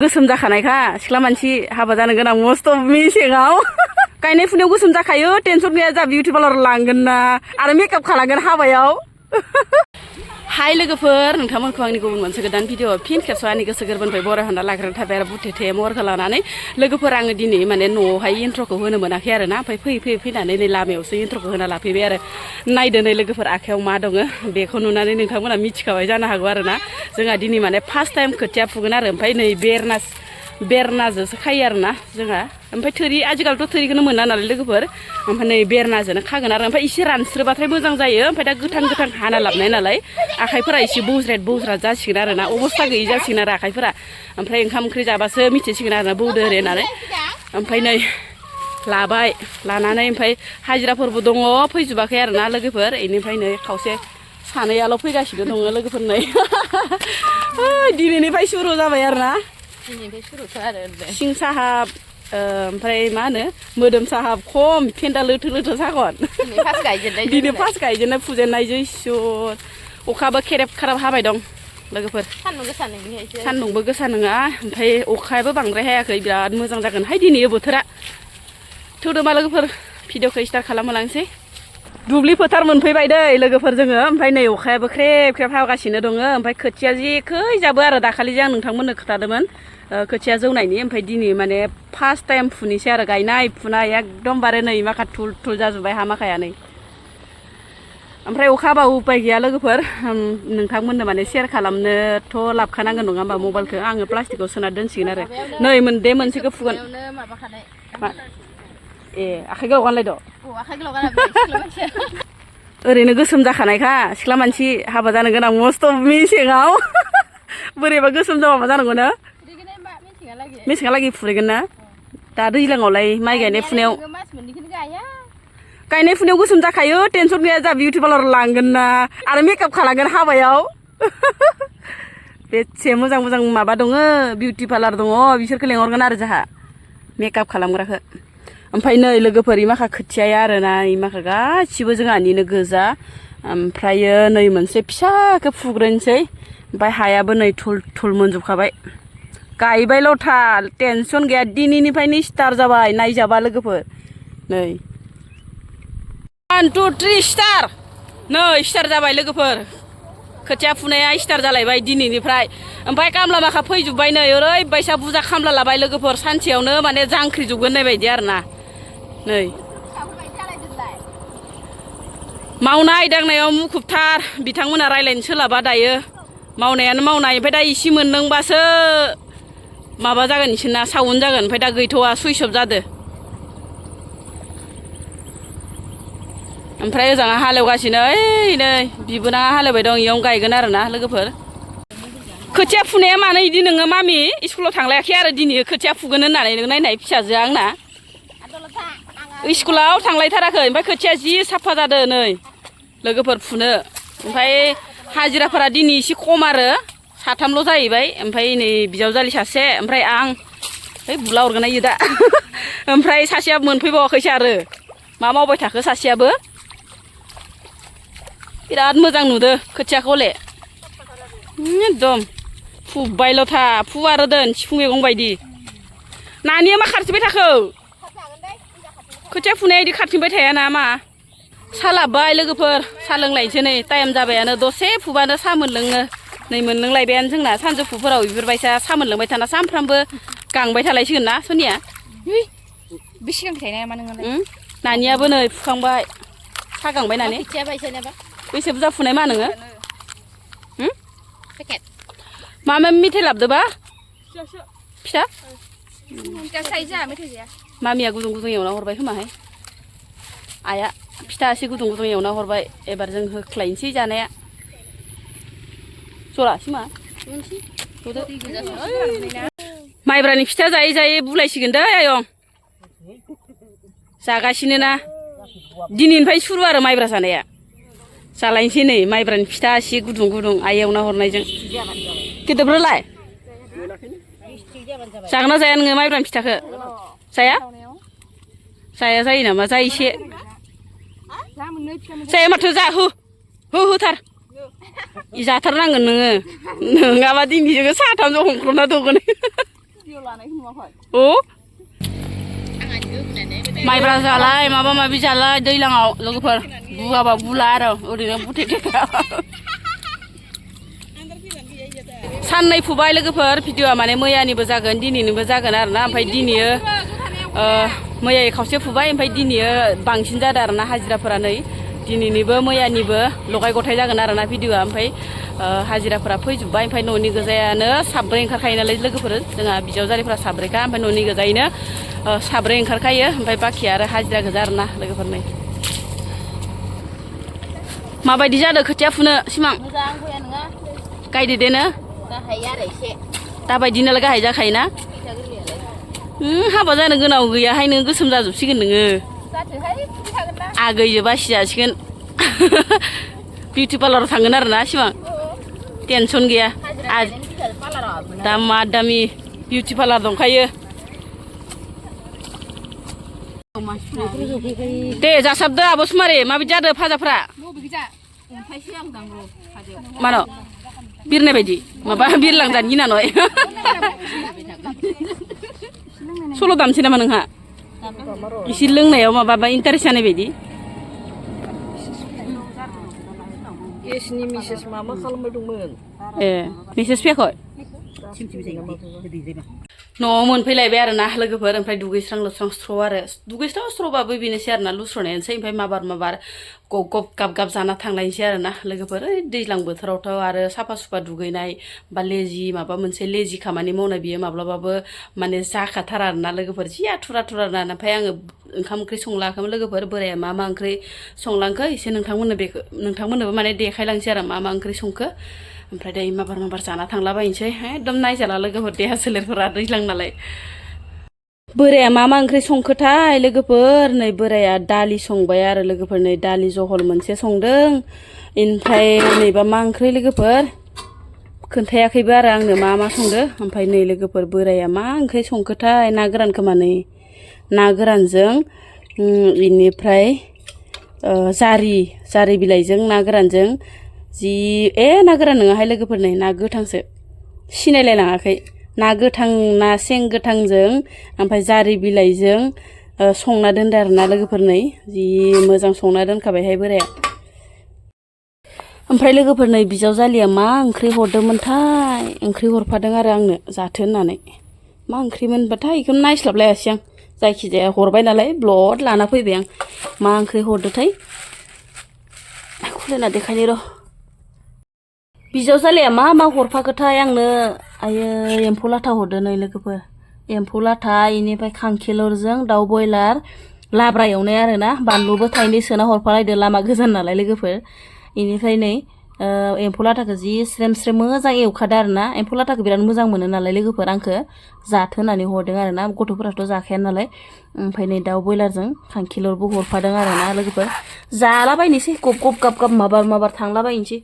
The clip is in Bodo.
गोसोम जाखानायखा सिख्ला मानसि हाबा जानो गोनां मस्त' मेसेङाव गायनाय फुनायाव गोसोम जाखायो टेनसन गैया जा बिउटि पार्लार लांगोन ना आरो मेकआप खालामगोन हाबायाव हाय लोगोफोर नोंथांमोनखौ आंनि गुबुन मोनसे गोदान भिडिअ फिन खेबस' आंनि गोसो गोरबोनिफ्राय बरायहरना लाग्रोनाय थाबाय आरो बुथेथे महरखौ लानानै लोगोफोर आङो दिनै माने न'आवहाय इन्ट्र'खौ होनो मोनाखै आरो ना ओमफ्राय फैनानै नै लामायावसो इन्ट्र'खौ होना लाफैबाय आरो नायदो नै लोगोफोर आखायाव मा दङ बेखौ नुनानै नोंथांमोना मिथिखाबाय जानो हागौ आरो ना जोंहा दिनै माने फार्स्ट टाइम खोथिया फुगोन आरो ओमफ्राय नै बेरनाजोंसो खायो आरो ना जोंहा ओमफ्राय थोरि आजिखालिथ' थोरिखौनो मोना नालाय लोगोफोर ओमफ्राय नै बेरनाजोंनो खागोन आरो ओमफ्राय एसे रानस्रोबाथाय मोजां जायो ओमफ्राय दा गोथां हाना लाबनाय नालाय आखाइफोरा एसे बौज्राद जासिगोन आरो ना अबस्था गैयि जासिगोन आरो आखाइफोरा ओमफ्राय ओंखाम ओंख्रि जाबासो मिथिसिगोन आरो ना बौदो ओरै होननानै ओमफ्राय नै लाबाय लानानै ओमफ्राय हाजिराफोरबो दङ फैजोबाखै आरो ना लोगोफोर बेनिफ्राय नै खावसे सानैयाल' फैगासिनो दङ लोगोफोर नै दिनैनिफ्राय सुरु जाबाय आरो ना सिं साहाब ओमफ्राय मा होनो मोदोम साहाब खम फेन्दा लोथो सागन दिनै फार्स्ट गायजेननाय फुजेननाय जैसुर अखाबो खेरेब खाराब हाबाय दं लोगोफोर सान्दुंबो गोसा नङा ओमफ्राय अखायाबो बांद्राय हायाखै बिराद मोजां जागोनहाय दिनै बोथोरा थौदोमा लोगोफोर भिडिअखौ स्टार्ट खालामलांसै दुब्लि फोथार मोनफैबाय दै लोगोफोर जोङो ओमफ्राय नै अखायाबो ख्रेब हागासिनो दङ ओमफ्राय खोथिया जि खैजाबो आरो दाखालि जे आं नोंथांमोननो खोथादोंमोन खोथिया जौनायनि ओमफ्राय दिनै माने फार्स्ट टाइम फुनोसै आरो गायनाय फुनाय एकदमबारे नै माखा थुल जाजोब्बाय हा माखाया नै ओमफ्राय अखा हाबा उपाय गैया लोगोफोर नोंथांमोननो माने सेयार खालामनोथ' लाबखानांगोन नङा होमबा मबाइलखौ आङो प्लास्टिकआव सोना दोनसिगोन आरो नै मोनसेखौ फुगोन ए आखाइ गोलाव गानलायद' ओरैनो गोसोम जाखानायखा सिख्ला मानसि हाबा जानो गोनां मस्त' मेसेङाव बोरैबा गोसोम जाबा मा जानांगौ ना मेसेङालागै फुरैगोन ना दा दैज्लाङावलाय माइ गायनाय फुनायाव गोसोम जाखायो टेनसन गैया जा बिउटि पार्लार लांगोन ना आरो मेकआप खालामगोन हाबायाव बेसे मोजां माबा दङ बिउटि पार्लार दङ बिसोरखौ लेंहरगोन आरो जोंहा मेकआप खालामग्राखौ ओमफ्राय नै लोगोफोर माखा खोथियाया आरो ना माखा गासिबो जोंहानिनो गोजा ओमफ्रायो नै मोनसे फिसाखौ फुग्रोनोसै ओमफ्राय हायाबो नै थुल मोनजोबखाबाय गायबायल'थार टेनसन गैया दिनैनिफ्रायनो स्टार्ट जाबाय नायजाबा लोगोफोर नै 1 2 3 स्टार्ट नै स्टार्ट जाबाय लोगोफोर खोथिया फुनाया स्टार्ट जालायबाय दिनैनिफ्राय ओमफ्राय खामला माखा फैजोब्बाय नै ओरैबायसा बुरजा खामला लाबाय लोगोफोर सानसेयावनो माने जांख्रिजोबगोन नाय बायदि आरो ना नै मावनाय दांनायाव मुखुबथार बिथांमोना रायज्लायनो सोलाबा दायो मावनायानो मावनाय ओमफ्राय दा इसे मोनदोंबासो माबा जागोन इसोरना साउन्ड जागोन ओमफ्राय दा गैथ'वा सुइस अफ जादो ओमफ्राय ओजोंहा हालेवगासिनो ओइ नै बिबोनाङा हालेवबाय दं इयावनो गायगोन आरो ना लोगोफोर खोथिया फुनाया मानो इदि नोङो मामि स्कुलाव थांलायाखै आरो दिनै खोथिया फुगोन होननानै नों नायनाय फिसाजोआ आंना स्कुलाव थांलायथाराखै ओमफ्राय खोथिया जि साफा जादों नै लोगोफोर फुनो ओमफ्राय हाजिराफोरा दिनै एसे खम आरो साथामल' जाहैबाय ओमफ्राय नै बिजावजालि सासे ओमफ्राय आं ओइ बुला हरगोन इयो दा ओमफ्राय सासेया मोनफैबावाखैसो आरो मा मावबाय थाखो सासेयाबो बिराद मोजां नुदो खोथियाखौ हले एकदम फुबायल'था फुवा आरो दोन सिफुं मैगं बायदि नानिया मा खारथिंबाय थाखो खोथिया फुनाया इदि खारथिंबाय थाया ना मा सा लाबबाय लोगोफोर सा लोंलायनोसै नै टाइम जाबायानो दसे फुबानो सा मोनलोङो नै मोनलोंलायबायानो जोंना सानजौफुफोराव बेफोरबायसा सा मोनलोंबाय थाना सानफ्रामबो गांबाय थालायसिगोन ना सोनिया बेसे गांबाय थायो नामा नोङो नानियाबो नै फुखांबाय सा गांबाय नानि बेसे बुरजा फुनाय मा नोङो मा मेथाइ लाबदोबा फिसा मामिया गुदुं एवना हरबाय खोमाहाय आइया फिथा एसे गुदुं एवना हरबाय एबार जों होख्लायनोसै जानाया जरासै मा माइब्रानि फिथा जायै जायै बुलायसिगोन दै आयं जागासिनो ना दिनैनिफ्राय सुरु आरो माइब्रा जानाया जालायनोसै नै माइब्रानि फिथा एसे गुदुं आइ एवना हरनायजों गिदिरफोरलाय जागोन ना जाया नोङो माइब्रानि फिथाखौ जाया जायो नामा जा एसे जाया माथो जा होथार जाथारनांगोन नोङो नङाबा दिनै जोङो साथामजों हमख्रबना दंगोन औ माइब्रा जालाय माबा माबि जालाय दैलाङाव लोगोफोर बुआबा बुला आरो ओरैनो बुथेथेखा साननै फुबाय लोगोफोर भिडिअआ माने मैयानिबो जागोन दिनैनिबो जागोन आरोना ओमफ्राय दिनैयो मैया खावसे फुबाय ओमफ्राय दिनैयो बांसिन जादों आरोना हाजिराफोरा नै दिनैनिबो मैयानिबो लगाय गथाय जागोन आरोना भिडिअआ ओमफ्राय हाजिराफोरा फैजोब्बाय ओमफ्राय न'नि गोजायानो साब्रै ओंखारखायो नालाय लोगोफोर जोंहा बिजावजालिफोरा साब्रैखा ओमफ्राय न'नि गोजायैनो साब्रै ओंखारखायो ओमफ्राय बाखि आरो हाजिरा गोजा आरोना लोगोफोर नै माबायदि जादों खोथिया फुनो सिमां गायदो देनो दाबायदिनालाय गाहाय जाखायोना हाबा जानो गोनां गैयाहाय नोङो गोसोम जाजोबसिगोन नोङो आगैजो बासि जासिगोन बिउटि पार्लाराव थांगोन आरोना सिमां टेनसन गैया दामा दामि बिउटि पार्लार दंखायो दे जासाबदो आब' सुमारि माबायदि जादो फाजाफ्रा मानो बिरनाय बायदि माबा बिरलांजानो गिना नय सल' दामसै नामा नोंहा एसे लोंनायाव माबा इन्टारेस्ट जानाय बायदि ए मेसेज फैयाखै न'आव मोनफैलायबाय आरोना लोगोफोर ओमफ्राय दुगैस्रां लोबस्रां स्र' आरो दुगैस्रां स्र'बाबो बेनोसै आरोना लुस्र'नायानोसै ओमफ्राय माबार गब गब गाब गाब जाना थांलायनोसै आरोना लोगोफोर दैज्लां बोथोरावथ' आरो साफा सुफा दुगैनाय बा लेजि माबा मोनसे लेजि खामानि मावनाय बियो माब्लाबाबो माने जाखाथारा आरोना लोगोफोर जि आथुर आरोना ओमफ्राय आङो ओंखाम ओंख्रि संलाखैमोन लोगोफोर बोराया मा ओंख्रि संलांखो एसे नोंथांमोननोबो माने देखायलांसै आरो मा ओंख्रि संखो ओमफ्राय दायो माबार जाना थांलाबायनोसै एकदम नायजाला लोगोफोर देहा सोलेरफोरा दैज्लां नालाय बोराया मा ओंख्रि संखोथाय लोगोफोर नै बोराया दालि संबाय आरो लोगोफोर नै दालि जहल मोनसे संदों ओमफ्राय नैबा मा ओंख्रि लोगोफोर खोन्थायाखैबो आरो आंनो मा संदो ओमफ्राय नै लोगोफोर बोराया मा ओंख्रि संखोथाय ना गोरान खोमा नै ना गोरानजों बेनिफ्राय जारि बिलाइजों ना गोरानजों जि ना गोरान नङाहाय लोगोफोर नै ना गोथांसो सिनायलायलाङाखै ना गोथां ना सें गोथांजों ओमफ्राय जारि बिलाइजों संना दोनदो आरोना लोगोफोर नै जि मोजां संना दोनखाबायहाय बोराया ओमफ्राय लोगोफोर नै बिजावजालिया मा ओंख्रि हरदोंमोनथाय ओंख्रि हरफादों आरो आंनो जाथो होननानै मा ओंख्रिमोनबाथाय बेखौनो नायस्लाबलायासै आं जायखिजाया हरबाय नालाय ब्लद लाना फैबाय आं मा ओंख्रि हरदोंथाय खुलिना देखायनि र' बिजावजालिया मा हरफाखोथाय आंनो आयो एम्फौ लाथा हरदो नै लोगोफोर एम्फौ लाथा इनिफ्राय खांखिलरजों दाउ बयलार लाब्रा एवनाय आरोना बानलुबो थाइनै सोना हरफालायदो लामा गोजान नालाय लोगोफोर इनिफ्राय नै एम्फौ लाथाखौ जि स्रेम मोजां एवखादो आरोना एम्फौ लाथाखौ बिराद मोजां मोनो नालाय लोगोफोर आंखो जाथो होननानै हरदों आरोना गथ'फोराथ' जाखाया नालाय ओमफ्राय नै दाउ बयलारजों खांखिलरबो हरफादों आरोना लोगोफोर जालाबायनोसै गब गब गाब गाब माबार थांलाबायनोसै